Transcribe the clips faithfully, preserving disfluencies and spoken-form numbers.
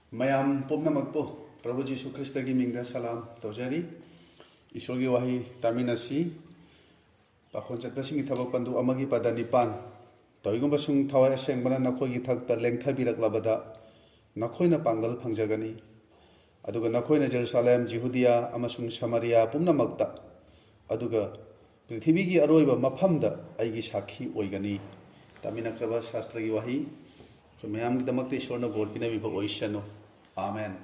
ꯃꯌꯥꯝ ꯄꯨꯝꯅꯃꯛꯄꯨ ꯄ꯭ꯔꯚꯨ ꯖꯤꯁꯨ ꯈ꯭ꯔꯤꯁꯇꯒꯤ ꯃꯤꯡꯗ ꯁꯂꯥꯝ ꯇꯧꯖꯔꯤ꯫ ꯏꯁꯣꯔꯒꯤ ꯋꯥꯍꯩ ꯇꯥꯃꯤꯟꯅꯁꯤ꯫ ꯄꯥꯈꯣꯟ ꯆꯠꯄꯁꯤꯡꯒꯤ ꯊꯕꯛ ꯄꯟꯗꯨ ꯑꯃꯒꯤ ꯄꯗ ꯅꯤꯄꯥꯟ꯫ ꯇꯧꯏꯒꯨꯝꯕꯁꯨꯡ ꯊꯋꯥꯏ ꯑꯁꯦꯡꯕꯅ ꯅꯈꯣꯏꯒꯤ ꯊꯛꯇ ꯂꯦꯡꯊꯕꯤꯔꯛꯂꯕꯗ ꯅꯈꯣꯏꯅ ꯄꯥꯡꯒꯜ ꯐꯪꯖꯒꯅꯤ꯫ ꯑꯗꯨꯒ ꯅꯈꯣꯏꯅ ꯖꯦꯔꯨꯁꯥꯂꯦꯝ, ꯖꯤꯍꯨꯗꯤꯌꯥ ꯑꯃꯁꯨꯡ ꯁꯃꯥꯔꯤꯌꯥ ꯄꯨꯝꯅꯃꯛꯇ, ꯑꯗꯨꯒ ꯄ꯭ꯔꯤꯊꯤꯕꯤꯒꯤ ꯑꯔꯣꯏꯕ ꯃꯐꯝꯗ ꯑꯩꯒꯤ ꯁꯥꯈꯤ ꯑꯣꯏꯒꯅꯤ꯫ ꯇꯥꯃꯤꯟꯅꯈ꯭ꯔꯕ ꯁꯥꯁꯇ꯭ꯔꯒꯤ ꯋꯥꯍꯩ ꯑꯩꯈꯣꯏ ꯃꯌꯥꯝꯒꯤꯗꯃꯛꯇ ꯏꯁꯣꯔꯅ ꯕꯣꯔ ꯄꯤꯅꯕꯤꯕ ꯑꯣꯏꯁꯅꯨ꯫ ꯑꯥꯃꯦꯟ꯫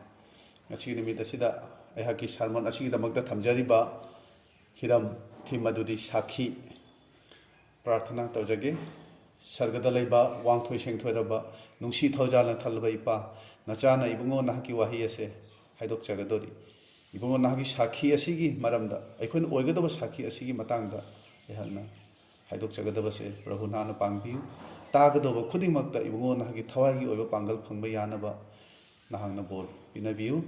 ꯉꯁꯤꯒꯤ ꯅꯨꯃꯤꯠ ꯑꯁꯤꯗ ꯑꯩꯍꯥꯛꯀꯤ ꯁꯥꯔꯃꯣꯟ ꯑꯁꯤꯒꯤꯗꯃꯛꯇ ꯊꯝꯖꯔꯤꯕ ꯍꯤꯔꯝ, ꯊꯤꯝ ꯑꯗꯨꯗꯤ ꯁꯥꯈꯤ꯫ ꯄ꯭ꯔꯥꯔꯊꯅꯥ ꯇꯧꯖꯒꯦ꯫ ꯁꯔꯒꯗ ꯂꯩꯕ, ꯋꯥꯡꯊꯣꯏ ꯁꯦꯡꯊꯣꯏꯔꯕ, ꯅꯨꯡꯁꯤ ꯊꯧꯖꯥꯜꯅ ꯊꯜꯂꯕ ꯏꯄꯥ, ꯅꯆꯥꯅ ꯏꯕꯨꯡꯉꯣ ꯅꯍꯥꯛꯀꯤ ꯋꯥꯍꯩ ꯑꯁꯦ ꯍꯥꯏꯗꯣꯛꯆꯒꯗꯧꯔꯤ꯫ ꯏꯕꯨꯡꯉꯣ ꯅꯍꯥꯛꯀꯤ ꯁꯥꯈꯤ ꯑꯁꯤꯒꯤ ꯃꯔꯝꯗ, ꯑꯩꯈꯣꯏꯅ ꯑꯣꯏꯒꯗꯕ ꯁꯥꯈꯤ ꯑꯁꯤꯒꯤ ꯃꯇꯥꯡꯗ ꯑꯩꯍꯥꯛꯅ ꯍꯥꯏꯗꯣꯛꯆꯒꯗꯕꯁꯦ ꯄ꯭ꯔꯚꯨ ꯅꯍꯥꯛꯅ ꯄꯥꯡꯕꯤꯌꯨ꯫ ꯇꯥꯒꯗꯧꯕ ꯈꯨꯗꯤꯡꯃꯛꯇ ꯏꯕꯨꯡꯉꯣ ꯅꯍꯥꯛꯀꯤ ꯊꯋꯥꯏꯒꯤ ꯑꯣꯏꯕ ꯄꯥꯡꯒꯜ ꯐꯪꯕ ꯌꯥꯅꯕ ꯅꯍꯥꯛꯅ ꯕꯣꯔ ꯄꯤꯅꯕꯤꯌꯨ꯫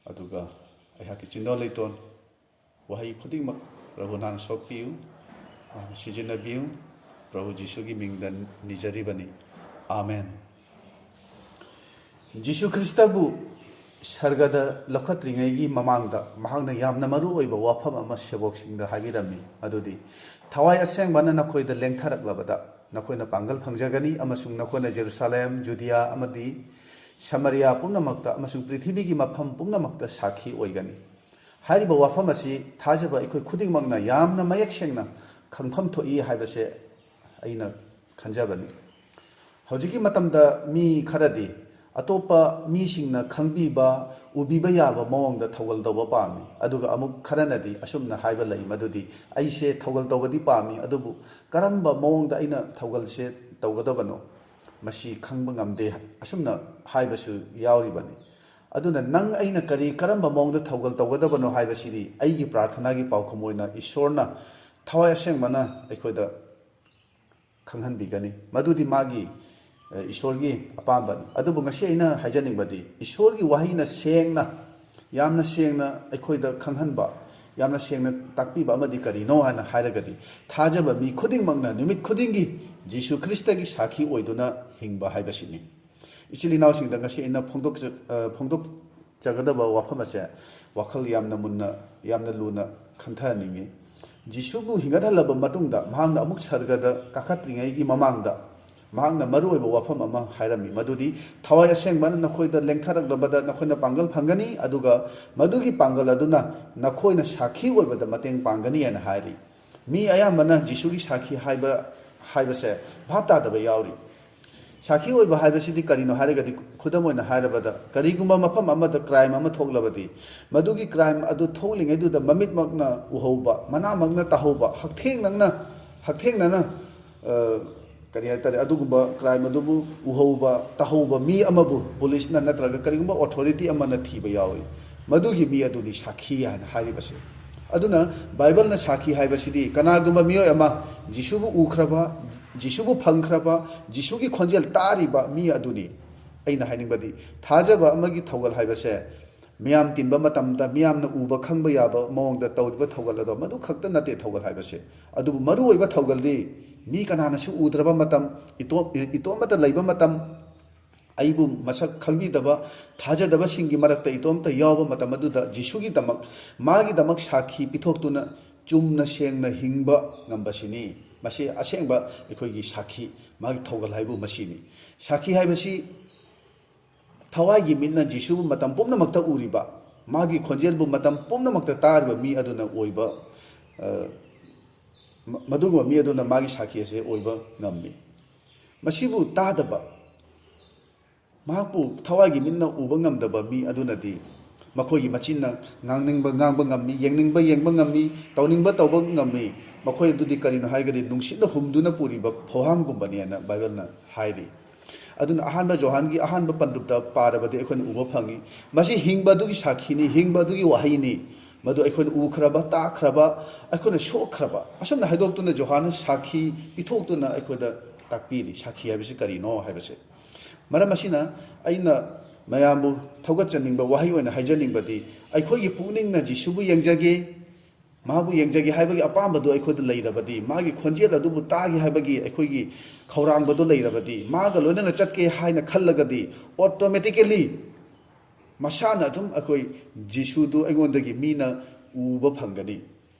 ꯑꯗꯨꯒ ꯑꯩꯍꯥꯛꯀꯤ ꯆꯤꯟꯗꯣꯟ ꯂꯩꯇꯣꯟ, ꯋꯥꯍꯩ ꯈꯨꯗꯤꯡꯃꯛ ꯄ꯭ꯔꯚꯨ ꯅꯍꯥꯛꯅ ꯁꯣꯛꯄꯤꯌꯨ, ꯅꯍꯥꯛꯅ ꯁꯤꯖꯤꯟꯅꯕꯤꯌꯨ꯫ ꯄ꯭ꯔꯚꯨ ꯖꯤꯁꯨꯒꯤ ꯃꯤꯡꯗ ꯅꯤꯖꯔꯤꯕꯅꯤ꯫ ꯑꯥꯃꯦꯟ꯫ ꯖꯤꯁꯨ ꯈ꯭ꯔꯤꯁꯇꯕꯨ ꯁꯔꯒꯗ ꯂꯧꯈꯠꯇ꯭ꯔꯤꯉꯩꯒꯤ ꯃꯃꯥꯡꯗ ꯃꯍꯥꯛꯅ ꯌꯥꯝꯅ ꯃꯔꯨ ꯑꯣꯏꯕ ꯋꯥꯐꯝ ꯑꯃ ꯁꯦꯕꯣꯛꯁꯤꯡꯗ ꯍꯥꯏꯕꯤꯔꯝꯃꯤ, ꯑꯗꯨꯗꯤ, "ꯊꯋꯥꯏ ꯑꯁꯦꯡꯕꯅ ꯅꯈꯣꯏꯗ ꯂꯦꯡꯊꯔꯛꯂꯕꯗ ꯅꯈꯣꯏꯅ ꯄꯥꯡꯒꯜ ꯐꯪꯖꯒꯅꯤ, ꯑꯃꯁꯨꯡ ꯅꯈꯣꯏꯅ ꯖꯦꯔꯨꯁꯥꯂꯦꯝ, ꯖꯨꯗꯤꯌꯥ ꯑꯃꯗꯤ ꯁꯃꯥꯔꯤꯌꯥ ꯄꯨꯝꯅꯃꯛꯇ ꯑꯃꯁꯨꯡ ꯄ꯭ꯔꯤꯊꯤꯕꯤꯒꯤ ꯃꯐꯝ ꯄꯨꯝꯅꯃꯛꯇ ꯁꯥꯈꯤ ꯑꯣꯏꯒꯅꯤ"꯫ ꯍꯥꯏꯔꯤꯕ ꯋꯥꯐꯝ ꯑꯁꯤ ꯊꯥꯖꯕ ꯑꯩꯈꯣꯏ ꯈꯨꯗꯤꯡꯃꯛꯅ ꯌꯥꯝꯅ ꯃꯌꯦꯛ ꯁꯦꯡꯅ ꯈꯪꯐꯝ ꯊꯣꯛꯏ ꯍꯥꯏꯕꯁꯦ ꯑꯩꯅ ꯈꯟꯖꯕꯅꯤ꯫ ꯍꯧꯖꯤꯛꯀꯤ ꯃꯇꯝꯗ ꯃꯤ ꯈꯔꯗꯤ ꯑꯇꯣꯞꯄ ꯃꯤꯁꯤꯡꯅ ꯈꯪꯕꯤꯕ, ꯎꯕꯤꯕ ꯌꯥꯕ ꯃꯑꯣꯡꯗ ꯊꯧꯒꯜ ꯇꯧꯕ ꯄꯥꯝꯃꯤ, ꯑꯗꯨꯒ ꯑꯃꯨꯛ ꯈꯔꯅꯗꯤ ꯑꯁꯨꯝꯅ ꯍꯥꯏꯕ ꯂꯩ, ꯃꯗꯨꯗꯤ, "ꯑꯩꯁꯦ ꯊꯧꯒꯜ ꯇꯧꯕꯗꯤ ꯄꯥꯝꯃꯤ, ꯑꯗꯨꯕꯨ ꯀꯔꯝꯕ ꯃꯑꯣꯡꯗ ꯑꯩꯅ ꯊꯧꯒꯜꯁꯦ ꯇꯧꯒꯗꯕꯅꯣ, ꯃꯁꯤ ꯈꯪꯕ ꯉꯝꯗꯦ", ꯑꯁꯨꯝꯅ ꯍꯥꯏꯕꯁꯨ ꯌꯥꯎꯔꯤꯕꯅꯤ꯫ ꯑꯗꯨꯅ ꯅꯪ ꯑꯩꯅ ꯀꯔꯤ, ꯀꯔꯝꯕ ꯃꯑꯣꯡꯗ ꯊꯧꯒꯜ ꯇꯧꯒꯗꯕꯅꯣ ꯍꯥꯏꯕꯁꯤꯗꯤ ꯑꯩꯒꯤ ꯄ꯭ꯔꯥꯔꯊꯅꯥꯒꯤ ꯄꯥꯎꯈꯨꯝ ꯑꯣꯏꯅ ꯏꯁꯣꯔꯅ ꯊꯋꯥꯏ ꯑꯁꯦꯡꯕꯅ ꯑꯩꯈꯣꯏꯗ ꯈꯪꯍꯟꯕꯤꯒꯅꯤ꯫ ꯃꯗꯨꯗꯤ ꯃꯥꯒꯤ, ꯑ, ꯏꯁꯣꯔꯒꯤ ꯑꯄꯥꯝꯕꯅꯤ꯫ ꯑꯗꯨꯕꯨ ꯉꯁꯤ ꯑꯩꯅ ꯍꯥꯏꯖꯅꯤꯡꯕꯗꯤ, ꯏꯁꯣꯔꯒꯤ ꯋꯥꯍꯩꯅ ꯁꯦꯡꯅ, ꯌꯥꯝꯅ ꯁꯦꯡꯅ ꯑꯩꯈꯣꯏꯗ ꯈꯪꯍꯟꯕ, ꯌꯥꯝꯅ ꯁꯦꯡꯅ ꯇꯥꯛꯄꯤꯕ ꯑꯃꯗꯤ ꯀꯔꯤꯅꯣ ꯍꯥꯏꯅ ꯍꯥꯏꯔꯒꯗꯤ, ꯊꯥꯖꯕ ꯃꯤ ꯈꯨꯗꯤꯡꯃꯛꯅ ꯅꯨꯃꯤꯠ ꯈꯨꯗꯤꯡꯒꯤ ꯖꯤꯁꯨ ꯈ꯭ꯔꯤꯁꯇꯒꯤ ꯁꯥꯈꯤ ꯑꯣꯏꯗꯨꯅ ꯍꯤꯡꯕ ꯍꯥꯏꯕꯁꯤꯅꯤ꯫ ꯏꯆꯤꯜ ꯏꯅꯥꯎꯁꯤꯡꯗ ꯉꯁꯤ ꯑꯩꯅ ꯐꯣꯡꯗꯣꯛꯆ-, ꯑ, ꯐꯣꯡꯗꯣꯛꯆꯒꯗꯕ ꯋꯥꯐꯝ ꯑꯁꯦ ꯋꯥꯈꯜ ꯌꯥꯝꯅ ꯃꯨꯟꯅ, ꯌꯥꯝꯅ ꯂꯨꯅ ꯈꯟꯊꯍꯟꯅꯤꯡꯏ꯫ ꯖꯤꯁꯨꯕꯨ ꯍꯤꯡꯒꯠꯍꯜꯂꯕ ꯃꯇꯨꯡꯗ, ꯃꯍꯥꯛꯅ ꯑꯃꯨꯛ ꯁꯔꯒꯗ ꯀꯥꯈꯠꯇ꯭ꯔꯤꯉꯩꯒꯤ ꯃꯃꯥꯡꯗ, ꯃꯍꯥꯛꯅ ꯃꯔꯨꯑꯣꯏꯕ ꯋꯥꯐꯝ ꯑꯃ ꯍꯥꯏꯔꯝꯃꯤ, ꯃꯗꯨꯗꯤ, "ꯊꯋꯥꯏ ꯑꯁꯦꯡꯕꯅ ꯅꯈꯣꯏꯗ ꯂꯦꯡꯊꯔꯛꯂꯕꯗ ꯅꯈꯣꯏꯅ ꯄꯥꯡꯒꯜ ꯐꯪꯒꯅꯤ, ꯑꯗꯨꯒ ꯃꯗꯨꯒꯤ ꯄꯥꯡꯒꯜ ꯑꯗꯨꯅ ꯅꯈꯣꯏꯅ ꯁꯥꯈꯤ ꯑꯣꯏꯕꯗ ꯃꯇꯦꯡ ꯄꯥꯡꯒꯅꯤ" ꯍꯥꯏꯅ ꯍꯥꯏꯔꯤ꯫ ꯃꯤ ꯑꯌꯥꯝꯕꯅ ꯖꯤꯁꯨꯒꯤ ꯁꯥꯈꯤ ꯍꯥꯏꯕ, ꯍꯥꯏꯕꯁꯦ ꯚꯥꯞ ꯇꯥꯗꯕ ꯌꯥꯎꯔꯤ꯫ ꯁꯥꯈꯤ ꯑꯣꯏꯕ ꯍꯥꯏꯕꯁꯤꯗꯤ ꯀꯔꯤꯅꯣ ꯍꯥꯏꯔꯒꯗꯤ, ꯈꯨꯗꯝ ꯑꯣꯏꯅ ꯍꯥꯏꯔꯕꯗ, ꯀꯔꯤꯒꯨꯝꯕ ꯃꯐꯝ ꯑꯃꯗ ꯀ꯭ꯔꯥꯏꯝ ꯑꯃ ꯊꯣꯛꯂꯕꯗꯤ, ꯃꯗꯨꯒꯤ ꯀ꯭ꯔꯥꯏꯝ ꯑꯗꯨ ꯊꯣꯛꯂꯤꯉꯩꯗꯨꯗ ꯃꯃꯤꯠꯃꯛꯅ ꯎꯍꯧꯕ, ꯃꯅꯥꯃꯛꯅ ꯇꯥꯍꯧꯕ, ꯍꯛꯊꯦꯡꯅꯅ, ꯍꯛꯊꯦꯡꯅꯅ, ꯑ, ꯀꯔꯤ ꯍꯥꯏꯇꯥꯔꯦ, ꯑꯗꯨꯒꯨꯝꯕ ꯀ꯭ꯔꯥꯏꯝ ꯑꯗꯨꯕꯨ ꯎꯍꯧꯕ, ꯇꯥꯍꯧꯕ ꯃꯤ ꯑꯃꯕꯨ ꯄꯨꯂꯤꯁꯅ ꯅꯠꯇ꯭ꯔꯒ ꯀꯔꯤꯒꯨꯝꯕ ꯑꯣꯊꯣꯔꯤꯇꯤ ꯑꯃꯅ ꯊꯤꯕ ꯌꯥꯎꯏ꯫ ꯃꯗꯨꯒꯤ ꯃꯤ ꯑꯗꯨꯅꯤ ꯁꯥꯈꯤ ꯍꯥꯏꯅ ꯍꯥꯏꯔꯤꯕꯁꯦ꯫ ꯑꯗꯨꯅ ꯕꯥꯏꯕꯜꯅ ꯁꯥꯈꯤ ꯍꯥꯏꯕꯁꯤꯗꯤ ꯀꯅꯥꯒꯨꯝꯕ ꯃꯤꯑꯣꯏ ꯑꯃ ꯖꯤꯁꯨꯕꯨ ꯎꯈ꯭ꯔꯕ, ꯖꯤꯁꯨꯕꯨ ꯐꯪꯈ꯭ꯔꯕ, ꯖꯤꯁꯨꯒꯤ ꯈꯣꯟꯖꯦꯜ ꯇꯥꯔꯤꯕ ꯃꯤ ꯑꯗꯨꯅꯤ꯫ ꯑꯩꯅ ꯍꯥꯏꯅꯤꯡꯕꯗꯤ, ꯊꯥꯖꯕ ꯑꯃꯒꯤ ꯊꯧꯒꯜ ꯍꯥꯏꯕꯁꯦ ꯃꯤꯌꯥꯝ ꯇꯤꯟꯕ ꯃꯇꯝꯗ ꯃꯤꯌꯥꯝꯅ ꯎꯕ ꯈꯪꯕ ꯌꯥꯕ ꯃꯑꯣꯡꯗ ꯇꯧꯔꯤꯕ ꯊꯧꯒꯜ ꯑꯗꯣ, ꯃꯗꯨ ꯈꯛꯇ ꯅꯠꯇꯦ ꯊꯧꯒꯜ ꯍꯥꯏꯕꯁꯦ꯫ ꯑꯗꯨꯕꯨ ꯃꯔꯨꯑꯣꯏꯕ ꯊꯧꯒꯜꯗꯤ ꯃꯤ ꯀꯅꯥꯅꯁꯨ ꯎꯗ꯭ꯔꯕ ꯃꯇꯝ, ꯏꯇꯣꯝ-, ꯏꯇꯣꯝꯇ ꯂꯩꯕ ꯃꯇꯝ, ꯑꯩꯕꯨ ꯃꯁꯛ ꯈꯪꯕꯤꯗꯕ, ꯊꯥꯖꯗꯕꯁꯤꯡꯒꯤ ꯃꯔꯛꯇ ꯏꯇꯣꯝꯇ ꯌꯥꯎꯕ ꯃꯇꯝ ꯑꯗꯨꯗ ꯖꯤꯁꯨꯒꯤꯗꯃꯛ, ꯃꯥꯒꯤꯗꯃꯛ ꯁꯥꯈꯤ ꯄꯤꯊꯣꯛꯇꯨꯅ ꯆꯨꯝꯅ ꯁꯦꯡꯅ ꯍꯤꯡꯕ ꯉꯝꯕꯁꯤꯅꯤ꯫ ꯃꯁꯤ ꯑꯁꯦꯡꯕ ꯑꯩꯈꯣꯏꯒꯤ ꯁꯥꯈꯤ, ꯃꯥꯒꯤ ꯊꯧꯒꯜ ꯍꯥꯏꯕꯨ ꯃꯁꯤꯅꯤ꯫ ꯁꯥꯈꯤ ꯍꯥꯏꯕꯁꯤ ꯊꯋꯥꯏꯒꯤ ꯃꯤꯠꯅ ꯖꯤꯁꯨꯕꯨ ꯃꯇꯝ ꯄꯨꯝꯅꯃꯛꯇ ꯎꯔꯤꯕ, ꯃꯥꯒꯤ ꯈꯣꯟꯖꯦꯜꯕꯨ ꯃꯇꯝ ꯄꯨꯝꯅꯃꯛꯇ ꯇꯥꯔꯤꯕ ꯃꯤ ꯑꯗꯨꯅ ꯑꯣꯏꯕ, ꯑ, ꯃ-, ꯃꯗꯨꯒꯨꯝꯕ ꯃꯤ ꯑꯗꯨꯅ ꯃꯥꯒꯤ ꯁꯥꯈꯤ ꯑꯁꯦ ꯑꯣꯏꯕ ꯉꯝꯃꯤ꯫ ꯃꯁꯤꯕꯨ ꯇꯥꯗꯕ, ꯃꯍꯥꯛꯄꯨ ꯊꯋꯥꯏꯒꯤ ꯃꯤꯠꯅ ꯎꯕ ꯉꯝꯗꯕ ꯃꯤ ꯑꯗꯨꯅꯗꯤ ꯃꯈꯣꯏꯒꯤ ꯃꯆꯤꯟꯅ ꯉꯥꯡꯅꯤꯡꯕ ꯉꯥꯡꯕ ꯉꯝꯃꯤ, ꯌꯦꯡꯅꯤꯡꯕ ꯌꯦꯡꯕ ꯉꯝꯃꯤ, ꯇꯧꯅꯤꯡꯕ ꯇꯧꯕ ꯉꯝꯃꯤ꯫ ꯃꯈꯣꯏ ꯑꯗꯨꯗꯤ ꯀꯔꯤꯅꯣ ꯍꯥꯏꯔꯒꯗꯤ ꯅꯨꯡꯁꯤꯠꯅ ꯍꯨꯝꯗꯨꯅ ꯄꯨꯔꯤꯕ ꯐꯧꯍꯥꯝꯒꯨꯝꯕꯅꯦꯅ ꯕꯥꯏꯕꯜꯅ ꯍꯥꯏꯔꯤ꯫ ꯑꯗꯨꯅ ꯑꯍꯥꯟꯕ ꯖꯣꯍꯥꯟꯒꯤ ꯑꯍꯥꯟꯕ ꯄꯟꯗꯨꯞꯇ ꯄꯥꯔꯕꯗꯤ ꯑꯩꯈꯣꯏꯅ ꯎꯕ ꯐꯪꯉꯤ꯫ ꯃꯁꯤ ꯍꯤꯡꯕ ꯑꯗꯨꯒꯤ ꯁꯥꯈꯤꯅꯤ, ꯍꯤꯡꯕ ꯑꯗꯨꯒꯤ ꯋꯥꯍꯩꯅꯤ꯫ ꯃꯗꯨ ꯑꯩꯈꯣꯏꯅ ꯎꯈ꯭ꯔꯕ, ꯇꯥꯈ꯭ꯔꯕ, ꯑꯩꯈꯣꯏꯅ ꯁꯣꯛꯈ꯭ꯔꯕ꯫ ꯑꯁꯨꯝꯅ ꯍꯥꯏꯗꯣꯛꯇꯨꯅ ꯖꯣꯍꯥꯟꯅ ꯁꯥꯈꯤ ꯄꯤꯊꯣꯛꯇꯨꯅ ꯑꯩꯈꯣꯏꯗ ꯇꯥꯛꯄꯤꯔꯤ꯫ ꯁꯥꯈꯤ ꯍꯥꯏꯕꯁꯤ ꯀꯔꯤꯅꯣ ꯍꯥꯏꯕꯁꯦ꯫ ꯃꯔꯝ ꯑꯁꯤꯅ ꯑꯩꯅ ꯃꯌꯥꯝꯕꯨ ꯊꯧꯒꯠꯆꯅꯤꯡꯕ ꯋꯥꯍꯩ ꯑꯣꯏꯅ ꯍꯥꯏꯖꯅꯤꯡꯕꯗꯤ, ꯑꯩꯈꯣꯏꯒꯤ ꯄꯨꯛꯅꯤꯡꯅ ꯖꯤꯁꯨꯕꯨ ꯌꯦꯡꯖꯒꯦ, ꯃꯍꯥꯛꯄꯨ ꯌꯦꯡꯖꯒꯦ ꯍꯥꯏꯕꯒꯤ ꯑꯄꯥꯝꯕꯗꯨ ꯑꯩꯈꯣꯏꯗ ꯂꯩꯔꯕꯗꯤ, ꯃꯥꯒꯤ ꯈꯣꯟꯖꯦꯜ ꯑꯗꯨꯕꯨ ꯇꯥꯒꯦ ꯍꯥꯏꯕꯒꯤ ꯑꯩꯈꯣꯏꯒꯤ ꯈꯧꯔꯥꯡꯕꯗꯨ ꯂꯩꯔꯕꯗꯤ, ꯃꯥꯒ ꯂꯣꯏꯅꯅ ꯆꯠꯀꯦ ꯍꯥꯏꯅ ꯈꯜꯂꯒꯗꯤ, automatically ꯃꯁꯥꯅ ꯑꯗꯨꯝ ꯑꯩꯈꯣꯏ ꯖꯤꯁꯨꯗꯨ ꯑꯩꯉꯣꯟꯗꯒꯤ ꯃꯤꯅ ꯎꯕ ꯐꯪꯒꯅꯤ꯫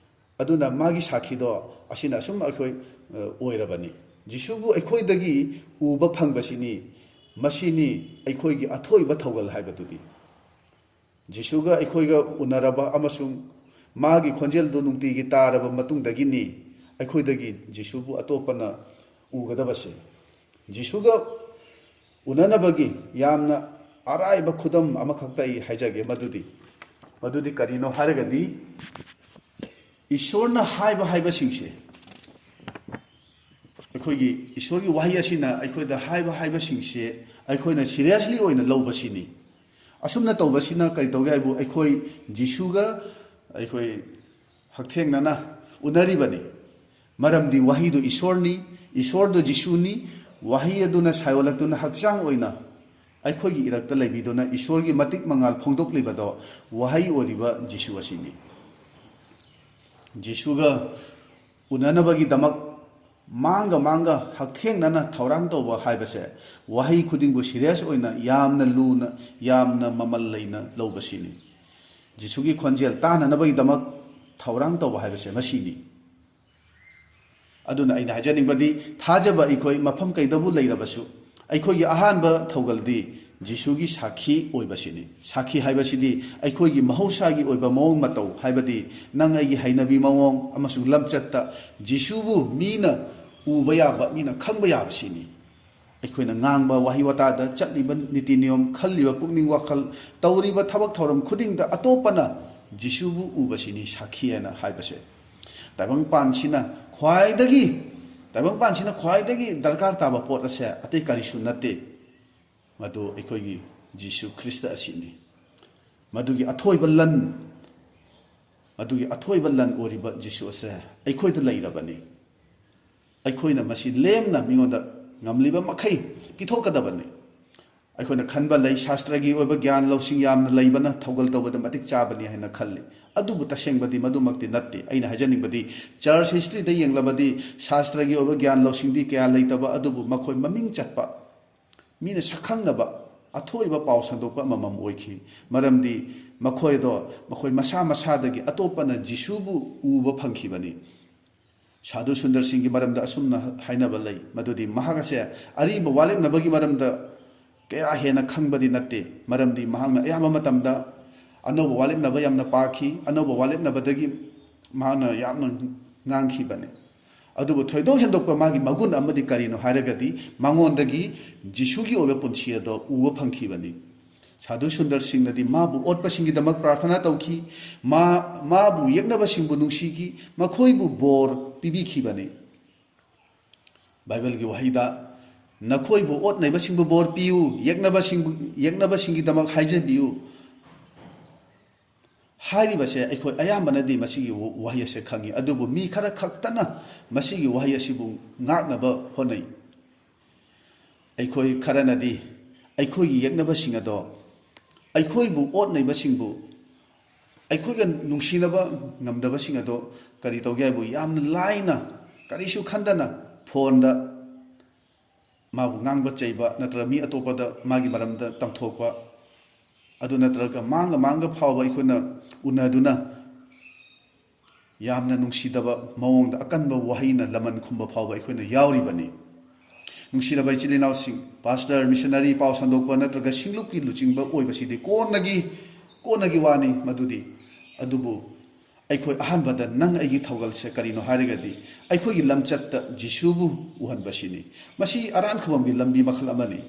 ꯑꯗꯨꯅ ꯃꯥꯒꯤ ꯁꯥꯈꯤꯗꯣ ꯑꯁꯤꯅ ꯑꯁꯨꯝ ꯑꯩꯈꯣꯏ, ꯑ, ꯑꯣꯏꯔꯕꯅꯤ꯫ ꯖꯤꯁꯨꯕꯨ ꯑꯩꯈꯣꯏꯗꯒꯤ ꯎꯕ ꯐꯪꯕꯁꯤꯅꯤ, ꯃꯁꯤꯅꯤ ꯑꯩꯈꯣꯏꯒꯤ ꯑꯊꯣꯏꯕ ꯊꯧꯒꯜ ꯍꯥꯏꯕꯗꯨꯗꯤ꯫ ꯖꯤꯁꯨꯒ ꯑꯩꯈꯣꯏꯒ ꯎꯅꯔꯕ ꯑꯃꯁꯨꯡ ꯃꯥꯒꯤ ꯈꯣꯟꯖꯦꯜꯗꯨ ꯅꯨꯡꯇꯤꯒꯤ ꯇꯥꯔꯕ ꯃꯇꯨꯡꯗꯒꯤꯅꯤ ꯑꯩꯈꯣꯏꯗꯒꯤ ꯖꯤꯁꯨꯕꯨ ꯑꯇꯣꯞꯄꯅ ꯎꯒꯗꯕꯁꯦ꯫ ꯖꯤꯁꯨꯒ ꯎꯅꯅꯕꯒꯤ ꯌꯥꯝꯅ ꯑꯔꯥꯏꯕ ꯈꯨꯗꯝ ꯑꯃꯈꯛꯇ ꯑꯩ ꯍꯥꯏꯖꯒꯦ꯫ ꯃꯗꯨꯗꯤ, ꯃꯗꯨꯗꯤ ꯀꯔꯤꯅꯣ ꯍꯥꯏꯔꯒꯗꯤ, ꯏꯁꯣꯔꯅ ꯍꯥꯏꯕ ꯍꯥꯏꯕꯁꯤꯡꯁꯦ, ꯑꯩꯈꯣꯏꯒꯤ ꯏꯁꯣꯔꯒꯤ ꯋꯥꯍꯩ ꯑꯁꯤꯅ ꯑꯩꯈꯣꯏꯗ ꯍꯥꯏꯕ ꯍꯥꯏꯕꯁꯤꯡꯁꯦ ꯑꯩꯈꯣꯏꯅ seriously ꯑꯣꯏꯅ ꯂꯧꯕꯁꯤꯅꯤ꯫ ꯑꯁꯨꯝꯅ ꯇꯧꯕꯁꯤꯅ ꯀꯔꯤ ꯇꯧꯒꯦ ꯍꯥꯏꯕꯨ, ꯑꯩꯈꯣꯏ ꯖꯤꯁꯨꯒ ꯑꯩꯈꯣꯏ ꯍꯛꯊꯦꯡꯅꯅ ꯎꯅꯔꯤꯕꯅꯤ꯫ ꯃꯔꯝꯗꯤ ꯋꯥꯍꯩꯗꯨ ꯏꯁꯣꯔꯅꯤ, ꯏꯁꯣꯔꯗꯨ ꯖꯤꯁꯨꯅꯤ꯫ ꯋꯥꯍꯩ ꯑꯗꯨꯅ ꯁꯥꯏꯑꯣꯜꯂꯛꯇꯨꯅ ꯍꯛꯆꯥꯡ ꯑꯣꯏꯅ ꯑꯩꯈꯣꯏꯒꯤ ꯏꯔꯛꯇ ꯂꯩꯕꯤꯗꯨꯅ ꯏꯁꯣꯔꯒꯤ ꯃꯇꯤꯛ ꯃꯉꯥꯜ ꯐꯣꯡꯗꯣꯛꯂꯤꯕꯗꯣ ꯋꯥꯍꯩ ꯑꯣꯏꯔꯤꯕ ꯖꯤꯁꯨ ꯑꯁꯤꯅꯤ꯫ ꯖꯤꯁꯨꯒ ꯎꯅꯅꯕꯒꯤꯗꯃꯛ ꯃꯥꯡꯒ ꯃꯥꯡꯒ ꯍꯛꯊꯦꯡꯅꯅ ꯊꯧꯔꯥꯡ ꯇꯧꯕ ꯍꯥꯏꯕꯁꯦ, ꯋꯥꯍꯩ ꯈꯨꯗꯤꯡꯕꯨ serious ꯑꯣꯏꯅ, ꯌꯥꯝꯅ ꯂꯨꯅ, ꯌꯥꯝꯅ ꯃꯃꯜ ꯂꯩꯅ ꯂꯧꯕꯁꯤꯅꯤ꯫ ꯖꯤꯁꯨꯒꯤ ꯈꯣꯟꯖꯦꯜ ꯇꯥꯅꯅꯕꯒꯤꯗꯃꯛ ꯊꯧꯔꯥꯡ ꯇꯧꯕ ꯍꯥꯏꯕꯁꯦ ꯃꯁꯤꯅꯤ꯫ ꯑꯗꯨꯅ ꯑꯩꯅ ꯍꯥꯏꯖꯅꯤꯡꯕꯗꯤ, ꯊꯥꯖꯕ ꯑꯩꯈꯣꯏ ꯃꯐꯝ ꯀꯩꯗꯕꯨ ꯂꯩꯔꯕꯁꯨ, ꯑꯩꯈꯣꯏꯒꯤ ꯑꯍꯥꯟꯕ ꯊꯧꯒꯜꯗꯤ ꯖꯤꯁꯨꯒꯤ ꯁꯥꯈꯤ ꯑꯣꯏꯕꯁꯤꯅꯤ꯫ ꯁꯥꯈꯤ ꯍꯥꯏꯕꯁꯤꯗꯤ ꯑꯩꯈꯣꯏꯒꯤ ꯃꯍꯧꯁꯥꯒꯤ ꯑꯣꯏꯕ ꯃꯑꯣꯡ ꯃꯇꯧ, ꯍꯥꯏꯕꯗꯤ ꯅꯪ ꯑꯩꯒꯤ ꯍꯩꯅꯕꯤ ꯃꯑꯣꯡ ꯑꯃꯁꯨꯡ ꯂꯝꯆꯠꯇ ꯖꯤꯁꯨꯕꯨ ꯃꯤꯅ ꯎꯕ ꯌꯥꯕ, ꯃꯤꯅ ꯈꯪꯕ ꯌꯥꯕꯁꯤꯅꯤ꯫ ꯑꯩꯈꯣꯏꯅ ꯉꯥꯡꯕ ꯋꯥꯍꯩ ꯋꯥꯇꯥꯗ, ꯆꯠꯂꯤꯕ ꯅꯤꯇꯤ ꯅꯤꯌꯣꯝ, ꯈꯜꯂꯤꯕ ꯄꯨꯛꯅꯤꯡ ꯋꯥꯈꯜ, ꯇꯧꯔꯤꯕ ꯊꯕꯛ ꯊꯧꯔꯝ ꯈꯨꯗꯤꯡꯗ ꯑꯇꯣꯞꯄꯅ ꯖꯤꯁꯨꯕꯨ ꯎꯕꯁꯤꯅꯤ ꯁꯥꯈꯤ ꯍꯥꯏꯅ ꯍꯥꯏꯕꯁꯦ꯫ ꯇꯥꯏꯕꯪꯄꯥꯟꯁꯤꯅ ꯈ꯭ꯋꯥꯏꯗꯒꯤ, ꯇꯥꯏꯕꯪꯄꯥꯟꯁꯤꯅ ꯈ꯭ꯋꯥꯏꯗꯒꯤ ꯗꯔꯀꯥꯔ ꯇꯥꯕ ꯄꯣꯠ ꯑꯁꯦ ꯑꯇꯩ ꯀꯔꯤꯁꯨ ꯅꯠꯇꯦ, ꯃꯗꯨ ꯑꯩꯈꯣꯏꯒꯤ ꯖꯤꯁꯨ ꯈ꯭ꯔꯤꯁꯇ ꯑꯁꯤꯅꯤ꯫ ꯃꯗꯨꯒꯤ ꯑꯊꯣꯏꯕ ꯂꯟ, ꯃꯗꯨꯒꯤ ꯑꯊꯣꯏꯕ ꯂꯟ ꯑꯣꯏꯔꯤꯕ ꯖꯤꯁꯨ ꯑꯁꯦ ꯑꯩꯈꯣꯏꯗ ꯂꯩꯔꯕꯅꯤ꯫ ꯑꯩꯈꯣꯏꯅ ꯃꯁꯤ ꯂꯦꯝꯅ ꯃꯤꯉꯣꯟꯗ ꯉꯝꯂꯤꯕ ꯃꯈꯩ ꯄꯤꯊꯣꯛꯀꯗꯕꯅꯤ꯫ ꯑꯩꯈꯣꯏꯅ ꯈꯟꯕ ꯂꯩ, ꯁꯥꯁꯇ꯭ꯔꯒꯤ ꯑꯣꯏꯕ ꯒ꯭ꯌꯥꯟ ꯂꯧꯁꯤꯡ ꯌꯥꯝꯅ ꯂꯩꯕꯅ ꯊꯧꯒꯜ ꯇꯧꯕꯗ ꯃꯇꯤꯛ ꯆꯥꯕꯅꯤ ꯍꯥꯏꯅ ꯈꯜꯂꯤ꯫ ꯑꯗꯨꯕꯨ ꯇꯁꯦꯡꯕꯗꯤ ꯃꯗꯨꯃꯛꯇꯤ ꯅꯠꯇꯦ꯫ ꯑꯩꯅ ꯍꯥꯏꯖꯅꯤꯡꯕꯗꯤ, ꯆꯔꯆ ꯍꯤꯁꯇ꯭ꯔꯤꯗ ꯌꯦꯡꯂꯕꯗꯤ, ꯁꯥꯁꯇ꯭ꯔꯒꯤ ꯑꯣꯏꯕ ꯒ꯭ꯌꯥꯟ ꯂꯧꯁꯤꯡꯗꯤ ꯀꯌꯥ ꯂꯩꯇꯕ, ꯑꯗꯨꯕꯨ ꯃꯈꯣꯏ ꯃꯃꯤꯡ ꯆꯠꯄ, ꯃꯤꯅ ꯁꯛꯈꯪꯅꯕ, ꯑꯊꯣꯏꯕ ꯄꯥꯎ ꯁꯟꯗꯣꯛꯄ ꯑꯃꯃꯝ ꯑꯣꯏꯈꯤ꯫ ꯃꯔꯝꯗꯤ ꯃꯈꯣꯏꯗꯣ ꯃꯈꯣꯏ ꯃꯁꯥ ꯃꯁꯥꯗꯒꯤ ꯑꯇꯣꯞꯄꯅ ꯖꯤꯁꯨꯕꯨ ꯎꯕ ꯐꯪꯈꯤꯕꯅꯤ꯫ ꯁꯥꯙꯨ ꯁꯨꯟꯗꯔ ꯁꯤꯡꯒꯤ ꯃꯔꯝꯗ ꯑꯁꯨꯝꯅ ꯍꯥꯏꯅꯕ ꯂꯩ, ꯃꯗꯨꯗꯤ ꯃꯍꯥꯛ ꯑꯁꯦ ꯑꯔꯤꯕ ꯋꯥꯂꯦꯞꯅꯕꯒꯤ ꯃꯔꯝꯗ ꯀꯌꯥ ꯍꯦꯟꯅ ꯈꯪꯕꯗꯤ ꯅꯠꯇꯦ, ꯃꯔꯝꯗꯤ ꯃꯍꯥꯛꯅ ꯑꯌꯥꯝꯕ ꯃꯇꯝꯗ ꯑꯅꯧꯕ ꯋꯥꯂꯦꯞꯅꯕ ꯌꯥꯝꯅ ꯄꯥꯈꯤ, ꯑꯅꯧꯕ ꯋꯥꯂꯦꯞꯅꯕꯗꯒꯤ ꯃꯍꯥꯛꯅ ꯌꯥꯝꯅ ꯉꯥꯡꯈꯤꯕꯅꯤ꯫ ꯑꯗꯨꯕꯨ ꯊꯣꯏꯗꯣꯛ ꯍꯦꯟꯗꯣꯛꯄ ꯃꯥꯒꯤ ꯃꯒꯨꯟ ꯑꯃꯗꯤ ꯀꯔꯤꯅꯣ ꯍꯥꯏꯔꯒꯗꯤ, ꯃꯉꯣꯟꯗꯒꯤ ꯖꯤꯁꯨꯒꯤ ꯑꯣꯏꯕ ꯄꯨꯟꯁꯤ ꯑꯗꯣ ꯎꯕ ꯐꯪꯈꯤꯕꯅꯤ꯫ ꯁꯥꯙꯨ ꯁꯨꯟꯗꯔ ꯁꯤꯡꯅꯗꯤ ꯃꯥꯕꯨ ꯑꯣꯠꯄꯁꯤꯡꯒꯤꯗꯃꯛ ꯄ꯭ꯔꯥꯔꯊꯅꯥ ꯇꯧꯈꯤ, ꯃꯥ, ꯃꯥꯕꯨ ꯌꯦꯛꯅꯕꯁꯤꯡꯕꯨ ꯅꯨꯡꯁꯤꯈꯤ, ꯃꯈꯣꯏꯕꯨ ꯕꯣꯔ ꯄꯤꯕꯤꯈꯤꯕꯅꯤ꯫ ꯕꯥꯏꯕꯜꯒꯤ ꯋꯥꯍꯩꯗ, "ꯅꯈꯣꯏꯕꯨ ꯑꯣꯠꯅꯩꯕꯁꯤꯡꯕꯨ ꯕꯣꯔ ꯄꯤꯌꯨ, ꯌꯦꯛꯅꯕꯁꯤꯡꯕꯨ, ꯌꯦꯛꯅꯕꯁꯤꯡꯒꯤꯗꯃꯛ ꯍꯥꯏꯖꯕꯤꯌꯨ" ꯍꯥꯏꯔꯤꯕꯁꯦ ꯑꯩꯈꯣꯏ ꯑꯌꯥꯝꯕꯅꯗꯤ ꯃꯁꯤꯒꯤ ꯋꯥꯍꯩ ꯑꯁꯦ ꯈꯪꯉꯤ, ꯑꯗꯨꯕꯨ ꯃꯤ ꯈꯔ ꯈꯛꯇꯅ ꯃꯁꯤꯒꯤ ꯋꯥꯍꯩ ꯑꯁꯤꯕꯨ ꯉꯥꯛꯅꯕ ꯍꯣꯠꯅꯩ꯫ ꯑꯩꯈꯣꯏ ꯈꯔꯅꯗꯤ ꯑꯩꯈꯣꯏꯒꯤ ꯌꯦꯛꯅꯕꯁꯤꯡ ꯑꯗꯣ, ꯑꯩꯈꯣꯏꯕꯨ ꯑꯣꯠꯅꯩꯕꯁꯤꯡꯕꯨ, ꯑꯩꯈꯣꯏꯒ ꯅꯨꯡꯁꯤꯅꯕ ꯉꯝꯗꯕꯁꯤꯡ ꯑꯗꯣ ꯀꯔꯤ ꯇꯧꯒꯦ ꯍꯥꯏꯕꯨ, ꯌꯥꯝꯅ ꯂꯥꯏꯅ, ꯀꯔꯤꯁꯨ ꯈꯟꯗꯅ ꯐꯣꯟꯗ ꯃꯥꯕꯨ ꯉꯥꯡꯕ ꯆꯩꯕ ꯅꯠꯇ꯭ꯔꯒ ꯃꯤ ꯑꯇꯣꯞꯄꯗ ꯃꯥꯒꯤ ꯃꯔꯝꯗ ꯇꯝꯊꯣꯛꯄ, ꯑꯗꯨ ꯅꯠꯇ꯭ꯔꯒ ꯃꯥꯡꯒ ꯃꯥꯡꯒ ꯐꯥꯎꯕ ꯑꯩꯈꯣꯏꯅ ꯎꯅꯗꯨꯅ ꯌꯥꯝꯅ ꯅꯨꯡꯁꯤꯗꯕ ꯃꯑꯣꯡꯗ ꯑꯀꯟꯕ ꯋꯥꯍꯩꯅ ꯂꯃꯟ ꯈꯨꯝꯕ ꯐꯥꯎꯕ ꯑꯩꯈꯣꯏꯅ ꯌꯥꯎꯔꯤꯕꯅꯤ꯫ ꯅꯨꯡꯁꯤꯔꯕ ꯏꯆꯤꯜ ꯏꯅꯥꯎꯁꯤꯡ, ꯄꯥꯁꯇꯔ, ꯃꯤꯁꯅꯔꯤ, ꯄꯥꯎ ꯁꯟꯗꯣꯛꯄ ꯅꯠꯇ꯭ꯔꯒ ꯁꯤꯡꯂꯨꯞꯀꯤ ꯂꯨꯆꯤꯡꯕ ꯑꯣꯏꯕꯁꯤꯗꯤ ꯀꯣꯟꯅꯒꯤ, ꯀꯣꯟꯅꯒꯤ ꯋꯥꯅꯤ ꯃꯗꯨꯗꯤ꯫ ꯑꯗꯨꯕꯨ ꯑꯩꯈꯣꯏ ꯑꯍꯥꯟꯕꯗ ꯅꯪ ꯑꯩꯒꯤ ꯊꯧꯒꯜꯁꯦ ꯀꯔꯤꯅꯣ ꯍꯥꯏꯔꯒꯗꯤ, ꯑꯩꯈꯣꯏꯒꯤ ꯂꯝꯆꯠꯇ ꯖꯤꯁꯨꯕꯨ ꯎꯍꯟꯕꯁꯤꯅꯤ꯫ ꯃꯁꯤ ꯑꯔꯥꯟ ꯈꯨꯕꯝꯒꯤ ꯂꯝꯕꯤ ꯃꯈꯜ ꯑꯃꯅꯤ꯫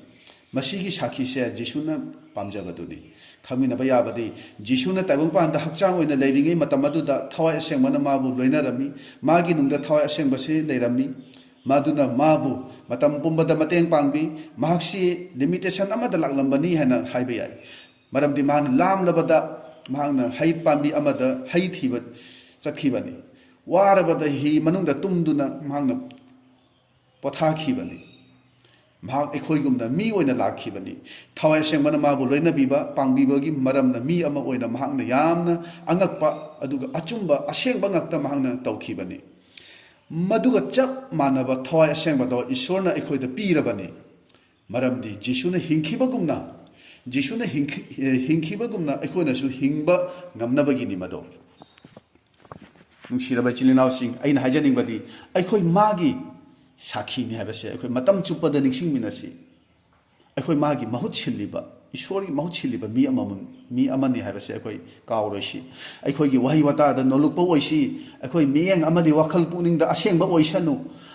ꯃꯁꯤꯒꯤ ꯁꯥꯈꯤꯁꯦ ꯖꯤꯁꯨꯅ ꯄꯥꯝꯖꯕꯗꯨꯅꯤ꯫ ꯈꯪꯃꯤꯟꯅꯕ ꯌꯥꯕꯗꯤ, ꯖꯤꯁꯨꯅ ꯇꯥꯏꯕꯪꯄꯥꯟꯗ ꯍꯛꯆꯥꯡ ꯑꯣꯏꯅ ꯂꯩꯔꯤꯉꯩ ꯃꯇꯝ ꯑꯗꯨꯗ ꯊꯋꯥꯏ ꯑꯁꯦꯡꯕꯅ ꯃꯥꯕꯨ ꯂꯣꯏꯅꯔꯝꯃꯤ꯫ ꯃꯥꯒꯤ ꯅꯨꯡꯗ ꯊꯋꯥꯏ ꯑꯁꯦꯡꯕꯁꯤ ꯂꯩꯔꯝꯃꯤ꯫ ꯃꯗꯨꯅ ꯃꯥꯕꯨ ꯃꯇꯝ ꯄꯨꯝꯕꯗ ꯃꯇꯦꯡ ꯄꯥꯡꯕꯤ꯫ ꯃꯍꯥꯛꯁꯤ ꯂꯤꯃꯤꯇꯦꯁꯟ ꯑꯃꯗ ꯂꯥꯛꯂꯝꯕꯅꯤ ꯍꯥꯏꯅ ꯍꯥꯏꯕ ꯌꯥꯏ꯫ ꯃꯔꯝꯗꯤ ꯃꯍꯥꯛꯅ ꯂꯥꯝꯂꯕꯗ ꯃꯍꯥꯛꯅ ꯍꯩ ꯄꯥꯝꯕꯤ ꯑꯃꯗ ꯍꯩ ꯊꯤꯕ ꯆꯠꯈꯤꯕꯅꯤ꯫ ꯋꯥꯔꯕꯗ ꯍꯤ ꯃꯅꯨꯡꯗ ꯇꯨꯝꯗꯨꯅ ꯃꯍꯥꯛꯅ ꯄꯣꯊꯥꯈꯤꯕꯅꯤ꯫ ꯃꯍꯥꯛ ꯑꯩꯈꯣꯏꯒꯨꯝꯅ ꯃꯤ ꯑꯣꯏꯅ ꯂꯥꯛꯈꯤꯕꯅꯤ꯫ ꯊꯋꯥꯏ ꯑꯁꯦꯡꯕꯅ ꯃꯥꯕꯨ ꯂꯣꯏꯅꯕꯤꯕ, ꯄꯥꯡꯕꯤꯕꯒꯤ ꯃꯔꯝꯅ ꯃꯤ ꯑꯃ ꯑꯣꯏꯅ ꯃꯍꯥꯛꯅ ꯌꯥꯝꯅ ꯑꯉꯛꯄ ꯑꯗꯨꯒ ꯑꯆꯨꯝꯕ, ꯑꯁꯦꯡꯕ ꯉꯥꯛꯇ ꯃꯍꯥꯛꯅ ꯇꯧꯈꯤꯕꯅꯤ꯫ ꯃꯗꯨꯒ ꯆꯞ ꯃꯥꯟꯅꯕ ꯊꯋꯥꯏ ꯑꯁꯦꯡꯕꯗꯣ ꯏꯁꯣꯔꯅ ꯑꯩꯈꯣꯏꯗ ꯄꯤꯔꯕꯅꯤ꯫ ꯃꯔꯝꯗꯤ ꯖꯤꯁꯨꯅ ꯍꯤꯡꯈꯤꯕꯒꯨꯝꯅ, ꯖꯤꯁꯨꯅ ꯍꯤꯡꯈꯤ-, ꯑꯦ, ꯍꯤꯡꯈꯤꯕꯒꯨꯝꯅ ꯑꯩꯈꯣꯏꯅꯁꯨ ꯍꯤꯡꯕ ꯉꯝꯅꯕꯒꯤꯅꯤ ꯃꯗꯣ꯫ ꯅꯨꯡꯁꯤꯔꯕ ꯏꯆꯤꯜ ꯏꯅꯥꯎꯁꯤꯡ, ꯑꯩꯅ ꯍꯥꯏꯖꯅꯤꯡꯕꯗꯤ, ꯑꯩꯈꯣꯏ ꯃꯥꯒꯤ ꯁꯥꯈꯤꯅꯤ ꯍꯥꯏꯕꯁꯦ ꯑꯩꯈꯣꯏ ꯃꯇꯝ ꯆꯨꯞꯄꯗ ꯅꯤꯡꯁꯤꯡꯃꯤꯟꯅꯁꯤ꯫ ꯑꯩꯈꯣꯏ ꯃꯥꯒꯤ ꯃꯍꯨꯠ ꯁꯤꯜꯂꯤꯕ, ꯏꯁꯣꯔꯒꯤ ꯃꯍꯨꯠ ꯁꯤꯜꯂꯤꯕ ꯃꯤ ꯑꯃꯃꯝ, ꯃꯤ ꯑꯃꯅꯤ ꯍꯥꯏꯕꯁꯦ ꯑꯩꯈꯣꯏ ꯀꯥꯎꯔꯣꯏꯁꯤ꯫ ꯑꯩꯈꯣꯏꯒꯤ ꯋꯥꯍꯩ ꯋꯥꯇꯥꯗ ꯅꯣꯂꯨꯛꯄ ꯑꯣꯏꯁꯤ, ꯑꯩꯈꯣꯏ ꯃꯤꯠꯌꯦꯡ ꯑꯃꯗꯤ ꯋꯥꯈꯜ ꯄꯨꯛꯅꯤꯡꯗ ꯑꯁꯦꯡꯕ ꯑꯣꯏꯁꯅꯨ꯫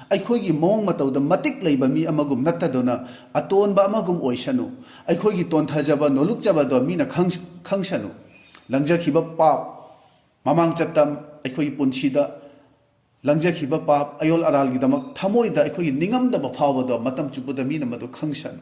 ꯑꯩꯈꯣꯏꯒꯤ ꯃꯑꯣꯡ ꯃꯇꯧꯗ ꯃꯇꯤꯛ ꯂꯩꯕ ꯃꯤ ꯑꯃꯒꯨꯝ ꯅꯠꯇꯗꯨꯅ, ꯑꯇꯣꯟꯕ ꯑꯃꯒꯨꯝ ꯑꯣꯏꯁꯅꯨ꯫ ꯑꯩꯈꯣꯏꯒꯤ ꯇꯣꯟꯊꯖꯕ, ꯅꯣꯂꯨꯛꯆꯕꯗꯣ ꯃꯤꯅ ꯈꯪ-, ꯈꯪꯁꯅꯨ꯫ ꯂꯪꯖꯈꯤꯕ ꯄꯥꯞ, ꯃꯃꯥꯡ ꯆꯠꯇ ꯑꯩꯈꯣꯏꯒꯤ ꯄꯨꯟꯁꯤꯗ ꯂꯪꯖꯈꯤꯕ ꯄꯥꯞ, ꯑꯌꯣꯜ ꯑꯔꯥꯜꯒꯤꯗꯃꯛ ꯊꯃꯣꯏꯗ ꯑꯩꯈꯣꯏꯒꯤ ꯅꯤꯡꯉꯝꯗꯕ ꯐꯥꯎꯕꯗꯣ ꯃꯇꯝ ꯆꯨꯞꯄꯗ ꯃꯤꯅ ꯃꯗꯨ ꯈꯪꯁꯅꯨ꯫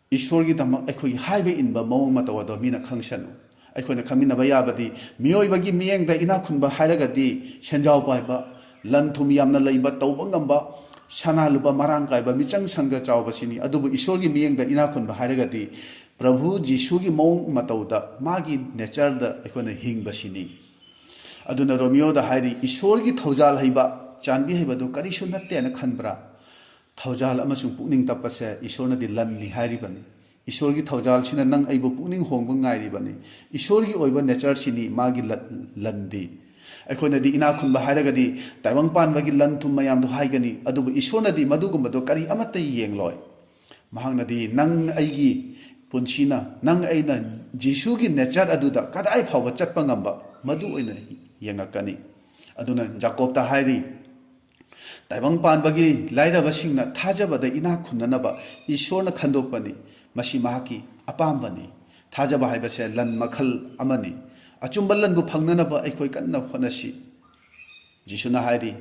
ꯏꯁꯣꯔꯒꯤꯗꯃꯛ ꯑꯩꯈꯣꯏꯒꯤ ꯍꯥꯏꯕ ꯏꯟꯕ ꯃꯑꯣꯡ ꯃꯇꯧ ꯑꯗꯣ ꯃꯤꯅ ꯈꯪꯁꯅꯨ꯫ ꯑꯩꯈꯣꯏꯅ ꯈꯪꯃꯤꯟꯅꯕ ꯌꯥꯕꯗꯤ, ꯃꯤꯑꯣꯏꯕꯒꯤ ꯃꯤꯠꯌꯦꯡꯗ ꯏꯅꯥꯛ ꯈꯨꯟꯕ ꯍꯥꯏꯔꯒꯗꯤ ꯁꯦꯟꯖꯥꯎ ꯄꯥꯏꯕ, ꯂꯟ ꯊꯨꯝ ꯌꯥꯝꯅ ꯂꯩꯕ, ꯇꯧꯕ ꯉꯝꯕ, ꯁꯅꯥ ꯂꯨꯄꯥ ꯃꯔꯥꯡ ꯀꯥꯏꯕ, ꯃꯤꯆꯪ ꯁꯪꯒ ꯆꯥꯎꯕꯁꯤꯅꯤ꯫ ꯑꯗꯨꯕꯨ ꯏꯁꯣꯔꯒꯤ ꯃꯤꯠꯌꯦꯡꯗ ꯏꯅꯥꯛ ꯈꯨꯟꯕ ꯍꯥꯏꯔꯒꯗꯤ ꯄ꯭ꯔꯚꯨ ꯖꯤꯁꯨꯒꯤ ꯃꯑꯣꯡ ꯃꯇꯧꯗ, ꯃꯥꯒꯤ ꯅꯦꯆꯔꯗ ꯑꯩꯈꯣꯏꯅ ꯍꯤꯡꯕꯁꯤꯅꯤ꯫ ꯑꯗꯨꯅ ꯔꯣꯃꯤꯌꯣꯗ ꯍꯥꯏꯔꯤ, ꯏꯁꯣꯔꯒꯤ ꯊꯧꯖꯥꯜ ꯍꯩꯕ, ꯆꯥꯟꯕꯤ ꯍꯩꯕꯗꯨ ꯀꯔꯤꯁꯨ ꯅꯠꯇꯦꯅ ꯈꯟꯕ꯭ꯔꯥ? ꯊꯧꯖꯥꯜ ꯑꯃꯁꯨꯡ ꯄꯨꯛꯅꯤꯡ ꯇꯞꯄꯁꯦ ꯏꯁꯣꯔꯅꯗꯤ ꯂꯟꯅꯤ ꯍꯥꯏꯔꯤꯕꯅꯤ꯫ ꯏꯁꯣꯔꯒꯤ ꯊꯧꯖꯥꯜꯁꯤꯅ ꯅꯪ ꯑꯩꯕꯨ ꯄꯨꯛꯅꯤꯡ ꯍꯣꯡꯕ ꯉꯥꯏꯔꯤꯕꯅꯤ꯫ ꯏꯁꯣꯔꯒꯤ ꯑꯣꯏꯕ ꯅꯦꯆꯔꯁꯤꯅꯤ ꯃꯥꯒꯤ ꯂ-, ꯂꯟꯗꯤ꯫ ꯑꯩꯈꯣꯏꯅꯗꯤ ꯏꯅꯥꯛ ꯈꯨꯟꯕ ꯍꯥꯏꯔꯒꯗꯤ ꯇꯥꯏꯕꯪ ꯄꯥꯟꯕꯒꯤ ꯂꯟ ꯊꯨꯝ ꯃꯌꯥꯝꯗꯣ ꯍꯥꯏꯒꯅꯤ, ꯑꯗꯨꯕꯨ ꯏꯁꯣꯔꯅꯗꯤ ꯃꯗꯨꯒꯨꯝꯕꯗꯣ ꯀꯔꯤ ꯑꯃꯠꯇ ꯌꯦꯡꯂꯣꯏ꯫ ꯃꯍꯥꯛꯅꯗꯤ ꯅꯪ ꯑꯩꯒꯤ ꯄꯨꯟꯁꯤꯅ, ꯅꯪ ꯑꯩꯅ ꯖꯤꯁꯨꯒꯤ ꯅꯦꯆꯔ ꯑꯗꯨꯗ ꯀꯗꯥꯏ ꯐꯥꯎꯕ ꯆꯠꯄ ꯉꯝꯕ, ꯃꯗꯨ ꯑꯣꯏꯅ ꯌꯦꯡꯉꯛꯀꯅꯤ꯫ ꯑꯗꯨꯅ ꯖꯥꯀꯣꯕꯇ ꯍꯥꯏꯔꯤ, ꯇꯥꯏꯕꯪ ꯄꯥꯟꯕꯒꯤ ꯂꯥꯏꯔꯕꯁꯤꯡꯅ ꯊꯥꯖꯕꯗ ꯏꯅꯥꯛ ꯈꯨꯟꯅꯅꯕ ꯏꯁꯣꯔꯅ ꯈꯟꯗꯣꯛꯄꯅꯤ꯫ ꯃꯁꯤ ꯃꯍꯥꯛꯀꯤ ꯑꯄꯥꯝꯕꯅꯤ꯫ ꯊꯥꯖꯕ ꯍꯥꯏꯕꯁꯦ ꯂꯟ ꯃꯈꯜ ꯑꯃꯅꯤ꯫ ꯑꯆꯨꯝꯕ ꯂꯟꯕꯨ ꯐꯪꯅꯅꯕ ꯑꯩꯈꯣꯏ ꯀꯟꯅ ꯍꯣꯠꯅꯁꯤ꯫ ꯖꯤꯁꯨꯅ ꯍꯥꯏꯔꯤ,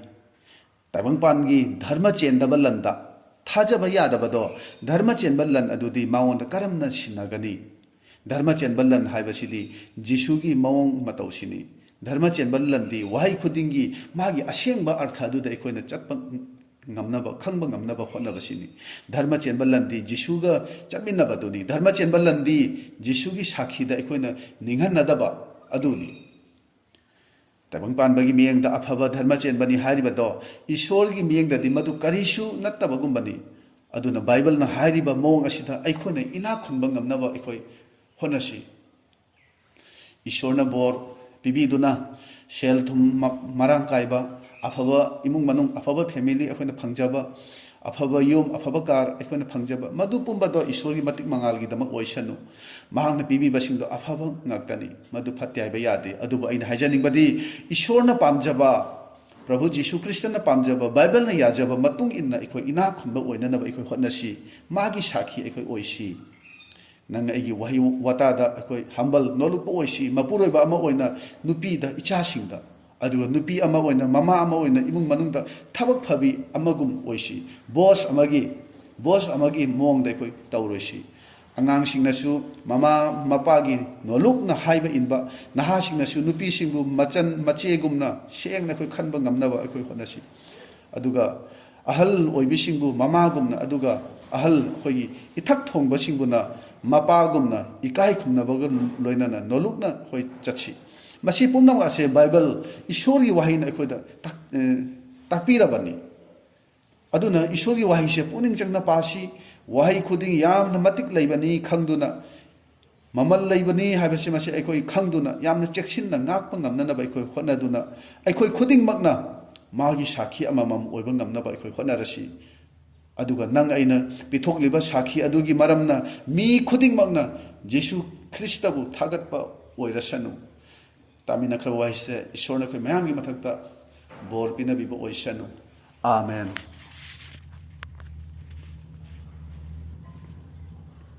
ꯇꯥꯏꯕꯪꯄꯥꯟꯒꯤ ꯙꯔꯃ ꯆꯦꯟꯗꯕ ꯂꯟꯗ ꯊꯥꯖꯕ ꯌꯥꯗꯕꯗꯣ, ꯙꯔꯃ ꯆꯦꯟꯕ ꯂꯟ ꯑꯗꯨꯗꯤ ꯃꯉꯣꯟꯗ ꯀꯔꯝꯅ ꯁꯤꯟꯅꯒꯅꯤ? ꯙꯔꯃ ꯆꯦꯟꯕ ꯂꯟ ꯍꯥꯏꯕꯁꯤꯗꯤ ꯖꯤꯁꯨꯒꯤ ꯃꯑꯣꯡ ꯃꯇꯧꯁꯤꯅꯤ꯫ ꯙꯔꯃ ꯆꯦꯟꯕ ꯂꯟꯗꯤ ꯋꯥꯍꯩ ꯈꯨꯗꯤꯡꯒꯤ ꯃꯥꯒꯤ ꯑꯁꯦꯡꯕ ꯑꯔꯊ ꯑꯗꯨꯗ ꯑꯩꯈꯣꯏꯅ ꯆꯠꯄ ꯉꯝꯅꯕ, ꯈꯪꯕ ꯉꯝꯅꯕ ꯍꯣꯠꯅꯕꯁꯤꯅꯤ꯫ ꯙꯔꯃ ꯆꯦꯟꯕ ꯂꯟꯗꯤ ꯖꯤꯁꯨꯒ ꯆꯠꯃꯤꯟꯅꯕꯗꯨꯅꯤ꯫ ꯙꯔꯃ ꯆꯦꯟꯕ ꯂꯟꯗꯤ ꯖꯤꯁꯨꯒꯤ ꯁꯥꯈꯤꯗ ꯑꯩꯈꯣꯏꯅ ꯅꯤꯡꯍꯟꯅꯗꯕ ꯑꯗꯨꯅꯤ꯫ ꯇꯥꯏꯕꯪ ꯄꯥꯟꯕꯒꯤ ꯃꯤꯠꯌꯦꯡꯗ ꯑꯐꯕ ꯙꯔꯃ ꯆꯦꯟꯕꯅꯤ ꯍꯥꯏꯔꯤꯕꯗꯣ ꯏꯁꯣꯔꯒꯤ ꯃꯤꯠꯌꯦꯡꯗꯗꯤ ꯃꯗꯨ ꯀꯔꯤꯁꯨ ꯅꯠꯇꯕꯒꯨꯝꯕꯅꯤ꯫ ꯑꯗꯨꯅ ꯕꯥꯏꯕꯜꯅ ꯍꯥꯏꯔꯤꯕ ꯃꯑꯣꯡ ꯑꯁꯤꯗ ꯑꯩꯈꯣꯏꯅ ꯏꯅꯥꯛ ꯈꯨꯟꯕ ꯉꯝꯅꯕ ꯑꯩꯈꯣꯏ ꯍꯣꯠꯅꯁꯤ꯫ ꯏꯁꯣꯔꯅ ꯕꯣꯔ ꯄꯤꯕꯤꯗꯨꯅ ꯁꯦꯜ ꯊꯨꯝ ꯃ-, ꯃꯔꯥꯡ ꯀꯥꯏꯕ, ꯑꯐꯕ ꯏꯃꯨꯡ ꯃꯅꯨꯡ, ꯑꯐꯕ ꯐꯦꯃꯤꯂꯤ ꯑꯩꯈꯣꯏꯅ ꯐꯪꯖꯕ, ꯑꯐꯕ ꯌꯨꯝ, ꯑꯐꯕ ꯀꯥꯔ ꯑꯩꯈꯣꯏꯅ ꯐꯪꯖꯕ, ꯃꯗꯨ ꯄꯨꯝꯕꯗꯣ ꯏꯁꯣꯔꯒꯤ ꯃꯇꯤꯛ ꯃꯉꯥꯜꯒꯤꯗꯃꯛ ꯑꯣꯏꯁꯅꯨ꯫ ꯃꯍꯥꯛꯅ ꯄꯤꯕꯤꯕꯁꯤꯡꯗꯣ ꯑꯐꯕ ꯉꯥꯛꯇꯅꯤ, ꯃꯗꯨ ꯐꯠꯇꯦ ꯍꯥꯏꯕ ꯌꯥꯗꯦ꯫ ꯑꯗꯨꯕꯨ ꯑꯩꯅ ꯍꯥꯏꯖꯅꯤꯡꯕꯗꯤ, ꯏꯁꯣꯔꯅ ꯄꯥꯝꯖꯕ, ꯄ꯭ꯔꯚꯨ ꯖꯤꯁꯨ ꯈ꯭ꯔꯤꯁꯇꯅ ꯄꯥꯝꯖꯕ, ꯕꯥꯏꯕꯜꯅ ꯌꯥꯖꯕ ꯃꯇꯨꯡ ꯏꯟꯅ ꯑꯩꯈꯣꯏ ꯏꯅꯥꯛ ꯈꯨꯟꯕ ꯑꯣꯏꯅꯅꯕ ꯑꯩꯈꯣꯏ ꯍꯣꯠꯅꯁꯤ꯫ ꯃꯥꯒꯤ ꯁꯥꯈꯤ ꯑꯩꯈꯣꯏ ꯑꯣꯏꯁꯤ꯫ ꯅꯪ ꯑꯩꯒꯤ ꯋꯥꯍꯩ ꯋꯥꯇꯥꯗ ꯑꯩꯈꯣꯏ ꯍꯝꯕꯜ, ꯅꯣꯂꯨꯛꯄ ꯑꯣꯏꯁꯤ꯫ ꯃꯄꯨꯔꯣꯏꯕ ꯑꯃ ꯑꯣꯏꯅ ꯅꯨꯄꯤꯗ, ꯏꯆꯥꯁꯤꯡꯗ, ꯑꯗꯨꯒ ꯅꯨꯄꯤ ꯑꯃ ꯑꯣꯏꯅ, ꯃꯃꯥ ꯑꯃ ꯑꯣꯏꯅ ꯏꯃꯨꯡ ꯃꯅꯨꯡꯗ ꯊꯕꯛ ꯐꯕꯤ ꯑꯃꯒꯨꯝ ꯑꯣꯏꯁꯤ꯫ ꯕꯣꯁ ꯑꯃꯒꯤ, ꯕꯣꯁ ꯑꯃꯒꯤ ꯃꯑꯣꯡꯗ ꯑꯩꯈꯣꯏ ꯇꯧꯔꯣꯏꯁꯤ꯫ ꯑꯉꯥꯡꯁꯤꯡꯅꯁꯨ ꯃꯃꯥ ꯃꯄꯥꯒꯤ ꯅꯣꯂꯨꯛꯅ ꯍꯥꯏꯕ ꯏꯟꯕ, ꯅꯍꯥꯁꯤꯡꯅꯁꯨ ꯅꯨꯄꯤꯁꯤꯡꯕꯨ ꯃꯆꯟ ꯃꯆꯦꯒꯨꯝꯅ ꯁꯦꯡꯅ ꯑꯩꯈꯣꯏ ꯈꯟꯕ ꯉꯝꯅꯕ ꯑꯩꯈꯣꯏ ꯍꯣꯠꯅꯁꯤ꯫ ꯑꯗꯨꯒ ꯑꯍꯜ ꯑꯣꯏꯕꯤꯁꯤꯡꯕꯨ ꯃꯃꯥꯒꯨꯝꯅ, ꯑꯗꯨꯒ ꯑꯍꯜ ꯑꯩꯈꯣꯏꯒꯤ ꯏꯊꯛ ꯊꯣꯡꯕꯁꯤꯡꯕꯨꯅ ꯃꯄꯥꯒꯨꯝꯅ ꯏꯀꯥꯏ ꯈꯨꯝꯅꯕꯒ ꯂꯣꯏꯅꯅ ꯅꯣꯂꯨꯛꯅ ꯑꯩꯈꯣꯏ ꯆꯠꯁꯤ꯫ ꯃꯁꯤ ꯄꯨꯝꯅꯃꯛ ꯑꯁꯦ ꯕꯥꯏꯕꯜ, ꯏꯁꯣꯔꯒꯤ ꯋꯥꯍꯩꯅ ꯑꯩꯈꯣꯏꯗ ꯇꯥꯛ-, ꯑꯦ, ꯇꯥꯛꯄꯤꯔꯕꯅꯤ꯫ ꯑꯗꯨꯅ ꯏꯁꯣꯔꯒꯤ ꯋꯥꯍꯩꯁꯦ ꯄꯨꯛꯅꯤꯡ ꯆꯪꯅ ꯄꯥꯁꯤ꯫ ꯋꯥꯍꯩ ꯈꯨꯗꯤꯡ ꯌꯥꯝꯅ ꯃꯇꯤꯛ ꯂꯩꯕꯅꯤ ꯈꯪꯗꯨꯅ, ꯃꯃꯜ ꯂꯩꯕꯅꯤ ꯍꯥꯏꯕꯁꯤ ꯃꯁꯤ ꯑꯩꯈꯣꯏ ꯈꯪꯗꯨꯅ ꯌꯥꯝꯅ ꯆꯦꯛꯁꯤꯟꯅ ꯉꯥꯛꯄ ꯉꯝꯅꯅꯕ ꯑꯩꯈꯣꯏ ꯍꯣꯠꯅꯗꯨꯅ, ꯑꯩꯈꯣꯏ ꯈꯨꯗꯤꯡꯃꯛꯅ ꯃꯥꯒꯤ ꯁꯥꯈꯤ ꯑꯃꯃꯝ ꯑꯣꯏꯕ ꯉꯝꯅꯕ ꯑꯩꯈꯣꯏ ꯍꯣꯠꯅꯔꯁꯤ꯫ ꯑꯗꯨꯒ ꯅꯪ ꯑꯩꯅ ꯄꯤꯊꯣꯛꯂꯤꯕ ꯁꯥꯈꯤ ꯑꯗꯨꯒꯤ ꯃꯔꯝꯅ ꯃꯤ ꯈꯨꯗꯤꯡꯃꯛꯅ ꯖꯤꯁꯨ ꯈ꯭ꯔꯤꯁꯇꯕꯨ ꯊꯥꯒꯠꯄ ꯑꯣꯏꯔꯁꯅꯨ꯫ ꯇꯥꯃꯤꯟꯅꯈ꯭ꯔꯕ ꯋꯥꯍꯩꯁꯦ ꯏꯁꯣꯔꯅ ꯑꯩꯈꯣꯏ ꯃꯌꯥꯝꯒꯤ ꯃꯊꯛꯇ ꯕꯣꯔ ꯄꯤꯅꯕꯤꯕ ꯑꯣꯏꯁꯅꯨ꯫ ꯑꯥꯃꯦꯟ꯫